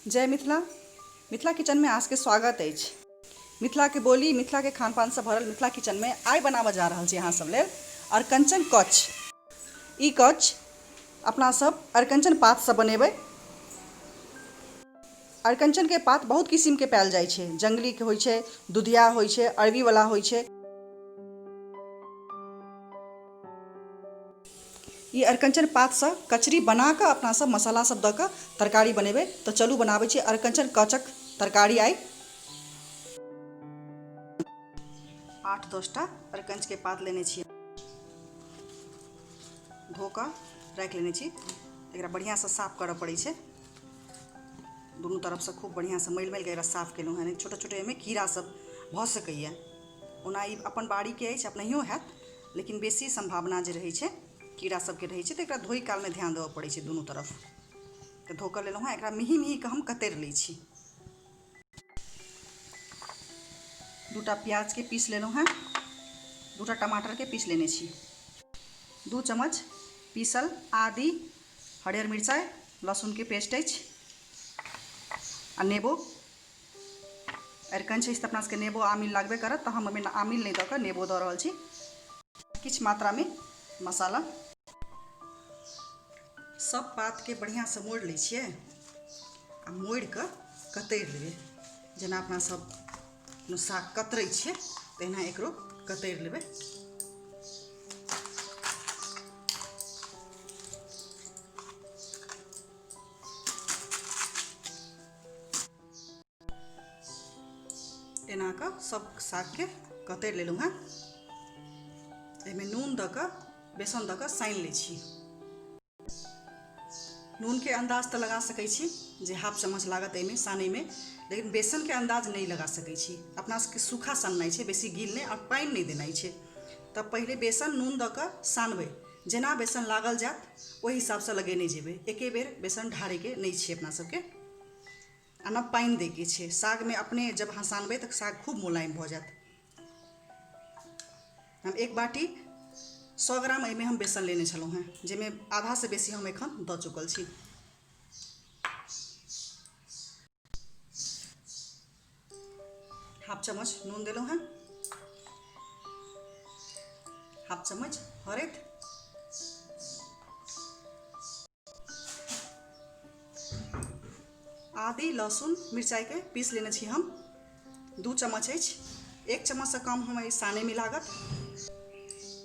जय मिथिला। मिथिला किचन में आज के स्वागत अछि। मिथिला के बोली, मिथिला के खान पान से भरल मिथिला किचन में आइ बनाबऽ जा रहल छी अहाँ सब लेल अरकंचन कच। ई कच अपना सब अरकंचन पात से बनेबै। अरकंचन के पात बहुत किस्म के पायल जाइ छै, जंगली के होइ छै, दुधिया होइ छै, अरबी वाला होइ छै। ई अरकंचन पातसँ कचरी बना कऽ अपना सब मसाला सब दऽ कऽ तरकारी बनेबै। तऽ चलू बनाबै छी अरकंचन कचक तरकारी। आइ 8-10 टा अरकंचके पात लेने छी, धो कऽ राखि लेने छी। एकरा बढ़िआँसँ साफ करऽ पड़ै छै, दुनू तरफसँ खूब बढ़िआँसँ मलि मलि कऽ एकरा साफ केलहुँ हेँ। छोटे छोटे एहिमे कीड़ा सब भऽ सकैए। ओना ई अपन बाड़ीके अछि, अपनहियो हैत, लेकिन बेसी सम्भावना जे रहै छै कीड़ा सबके रहै छै, तऽ एकरा धोइ कालमे ध्यान देबऽ पड़ै छै दुनू तरफ। तऽ धो कऽ लेलहुँ हेँ, एकरा मेही मेही कऽ हम कतरि लै छी। 2टा प्याजके पीस लेलहुँ हेँ, 2टा टमाटरके पीस लेने छी, 2 चम्मच पीसल आदि, हरियर मिरचाइ, लहसुनके पेस्ट अछि आ नेबो। अरिकंच अछि तऽ अपना सबके नेबो आमिल लागबे करत, तऽ हम ओहिमे आमिल नहि दऽ कऽ नेबो दऽ रहल छी। किछु मात्रामे मसाला। सब पातके बढ़िआँसँ मोड़ि लै छियै आ मोड़ि कऽ कतरि लेबै। जेना अपना सब कोनो साग कतरै छियै तहिना एकरो कतरि लेबै। एना कऽ सब सागके कतरि लेलहुँ हेँ। एहिमे नून दऽ कऽ, बेसन दऽ कऽ सानि लै छी। नूनके अन्दाज तऽ लगा सकै छी जे हाफ चम्मच लागत एहिमे सानैमे, लेकिन बेसनके अन्दाज नहि लगा सकै छी। अपना सबके सूखा साननाइ छै, बेसी गील नहि आओर पानि नहि देनाइ छै। तऽ पहिले बेसन नून दऽ कऽ सानबै, जेना बेसन लागल जायत ओहि हिसाबसँ लगेने जेबै। एके बेर बेसन ढारैके नहि छै अपना सबके, आ न पानि दैके छै। सागमे अपने जब अहाँ सानबै तऽ साग खूब मोलायम भऽ जायत। हम 1 बाटी 100 ग्राम एहिमे हम बेसन लेने छलहुँ हेँ, जाहिमे आधासँ बेसी हम एखन दऽ चुकल छी। हाफ चम्मच नून देलहुँ हेँ, हाफ चम्मच हरैद, आदि, लहसुन, मिरचाइके पीस लेने छी हम। 2 चम्मच अछि, 1 चम्मचसँ कम हम एहि सानैमे लागत,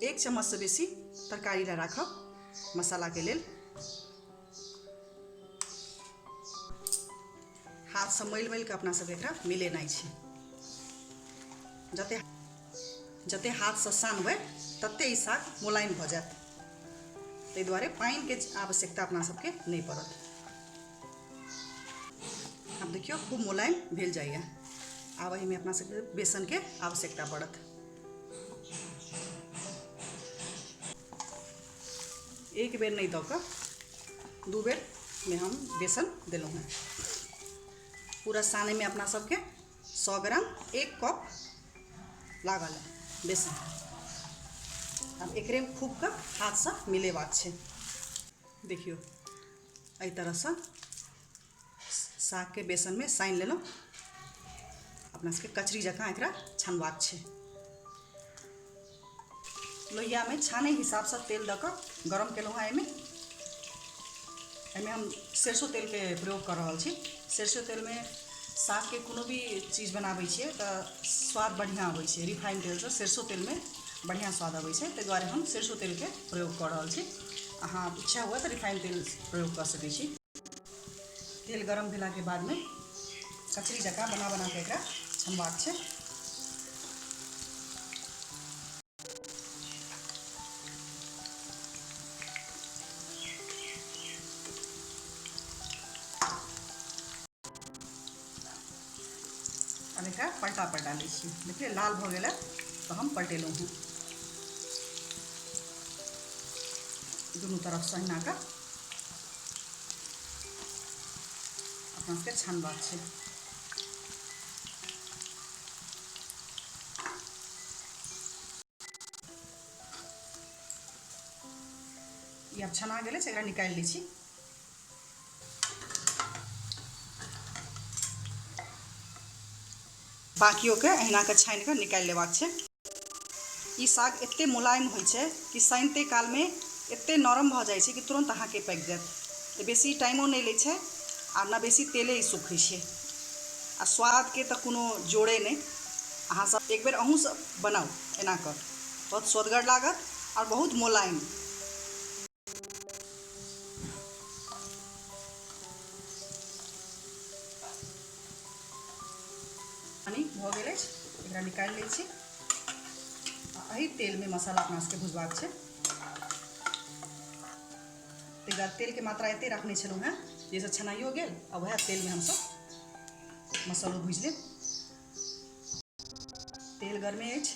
1 चम्मचसँ बेसी तरकारी लए राखब मसालाके लेल। हाथसँ मलि मलि कऽ अपना सबके एकरा मिलेनाइ छै। जते जते हाथसँ सानबै तते ई साग मोलायम भऽ जायत, ताहि दुआरे पानिके आवश्यकता अपना सबके नहि पड़त। आब देखियौ खूब मोलायम भेल जाइए। आब एहिमे अपना सबके बेसनके आवश्यकता पड़त। एक बेर नहि दऽ कऽ 2 बेर में हम बेसन देलहुँ हेँ। पूरा सानैमे अपना सबके 100 ग्राम 1 कप लागल है बेसन। आब एकरे खूब कऽ हाथसँ मिलेबाक छै। देखियौ एहि तरहसँ सागके बेसनमे सानि लेलहुँ। अपना सबके कचरी जकाँ एकरा छानबाक छै। लोहियामे छानै हिसाबसँ तेल दऽ कऽ गरम केलहुँ हेँ। एहिमे एहिमे हम सरिसो तेलके प्रयोग कऽ रहल छी। सरिसो तेलमे सागके कोनो भी चीज बनाबै छियै तऽ स्वाद बढ़िआँ अबै छै। रिफाइन तेलसँ सरिसो तेलमे बढ़िआँ स्वाद अबै छै, ताहि दुआरे हम सरिसो तेलके प्रयोग कऽ रहल छी। अहाँ इच्छा हुए तऽ रिफाइन तेल प्रयोग कऽ सकै छी। तेल गरम भेलाके बादमे कचरी जकाँ बना बना कऽ एकरा छनबाक छै। आब एकरा पलटा पलटा लै छी। देखियौ लाल भऽ गेलै तऽ हम पलटेलहुँ हेँ दुनू तरफसँ। एहिना कऽ अपना सबके छानबाक छै। ई आब छना गेलै, एकरा निकालि लै छी। बाकियोके अहिना कऽ छानि कऽ निकालि लेबाक छै। ई साग एते मुलायम होइ छै कि सानिते कालमे एते नरम भऽ जाइ छै कि तुरन्त अहाँके पाकि जायत। तऽ बेसी टाइमो नहि लै छै आ ने बेसी तेले ई सुखै छै आ स्वादके तऽ कोनो जोड़े नहि। अहाँ सब एक बेर अहूँ सब बनाउ एना कऽ, बहुत स्वदगर लागत आओर बहुत मुलायम। पानि भऽ गेल अछि, एकरा निकालि लै छी। आ एहि तेलमे मसाला अपना सबके भुजबाक छै। ताहि दुआरे तेलके मात्रा एते रखने छलहुँ हेँ जाहिसँ छनाइयो गेल आ वएह तेलमे हमसब मसालो भुजि लेब। तेल गरमे अछि,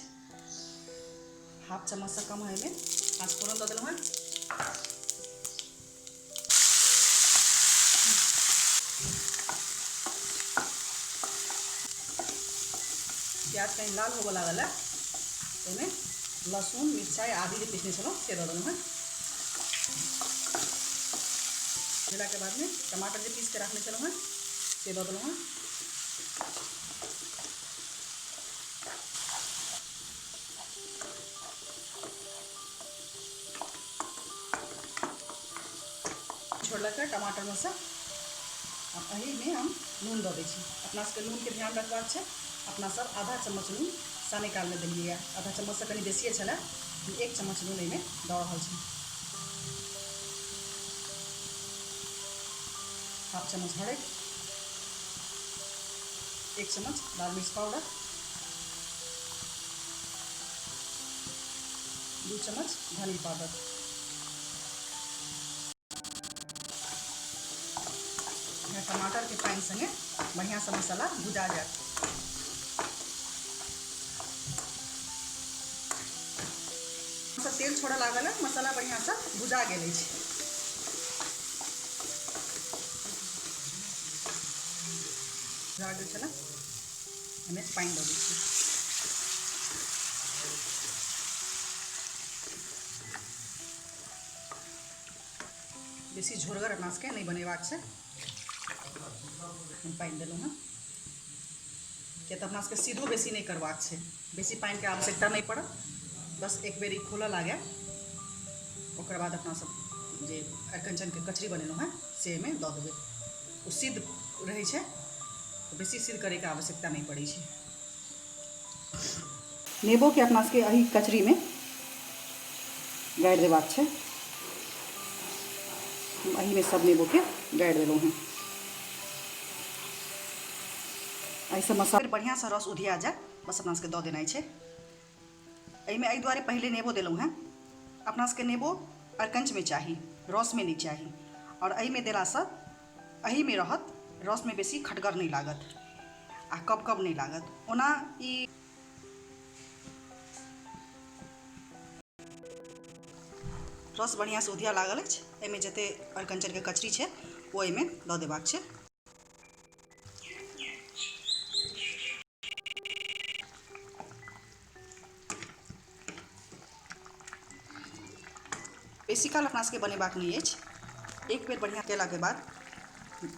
हाफ चम्मचसँ कम एहिमे पाँचफोरन दऽ देलहुँ हेँ। प्याज कनि लाल होबऽ लागल है, ओहिमे लहसुन मिरचाइ आदि जे पीसने छलहुँ से दऽ देलहुँ हेँ। देलाके बादमे टमाटर जे पीसके रखने छलहुँ हेँ से दऽ देलहुँ हेँ। छोड़लक है टमाटरमे से। आ एहिमे हम नून दऽ दै छी। अपना सबके नूनके ध्यान रखबाक छै। अपना सब आधा चम्मच नून सानै कालमे देलियै, आधा चम्मचसँ कनि बेसिए छलै। हम 1 चम्मच नून एहिमे दऽ रहल छी। हाफ चम्मच हरदि, 1 चम्मच लाल मिर्च पाउडर, 2 चम्मच धनी पाउडर। टमाटर के पानि संगे बढ़िया से मसाला भुजा जायत। तेल छोड़ऽ लागल है, मसाला बढ़िया से भुजा गेल अछि। भुजा गेल छलै, एहिमे पानि दऽ दै छियै। बेसी झोरगर अपना सबके नहि बनेबाक छै। हम पानि देलहुँ हँ किया तऽ अपना सबके सीधो बेसी नहि करबाक छै, बेसी पानिके आवश्यकता नहि पड़त। बस एक बेर ई खोलऽ लागै, ओकर बाद अपना सब जे अरिकञ्चनके कचरी बनेलहुँ हँ से एहिमे दऽ देबै। ओ सिद्ध रहै छै, बेसी सिद्ध करैके आवश्यकता नहि पड़ै छै। नेबोके अपना सबके एहि कचरीमे गाड़ि देबाक छै। हम एहिमे सब नेबोके गाड़ि देलहुँ हँ। एहिसँ मसाला बढ़िआँसँ रस उधिया जायत, बस अपना सबके दऽ देनाइ छै एहिमे। एहि दुआरे पहिले नेबो देलहुँ हँ, अपना सबके नेबो अरिकञ्चमे चाही, रसमे नहि चाही। आओर एहिमे देलासँ एहिमे रहत, रसमे बेसी खटगर नहि लागत आ कब कब नहि लागत। ओना ई रस बढ़िआँसँ उधिया लागल अछि। एहिमे जते अरिकञ्चनके कचरी छै ओ एहिमे दऽ देबाक छै। बेसी काल अपना सबके बनेबाक नहि अछि। एक बेर बढ़िआँ केलाके बाद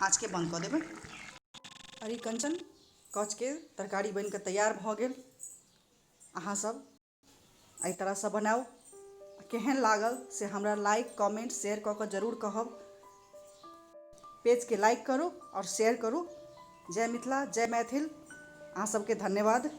आँचके बन्द कऽ देबै। अरिकञ्चन कचके तरकारी बनिकऽ तैयार भऽ गेल। अहाँ सब एहि तरहसँ बनाउ, केहन लागल से हमरा लाइक कमेंट शेयर कऽ कऽ जरूर कहब। पेजके लाइक करू आओर शेयर करू। जय मिथिला, जय मैथिल। अहाँ सबके धन्यवाद।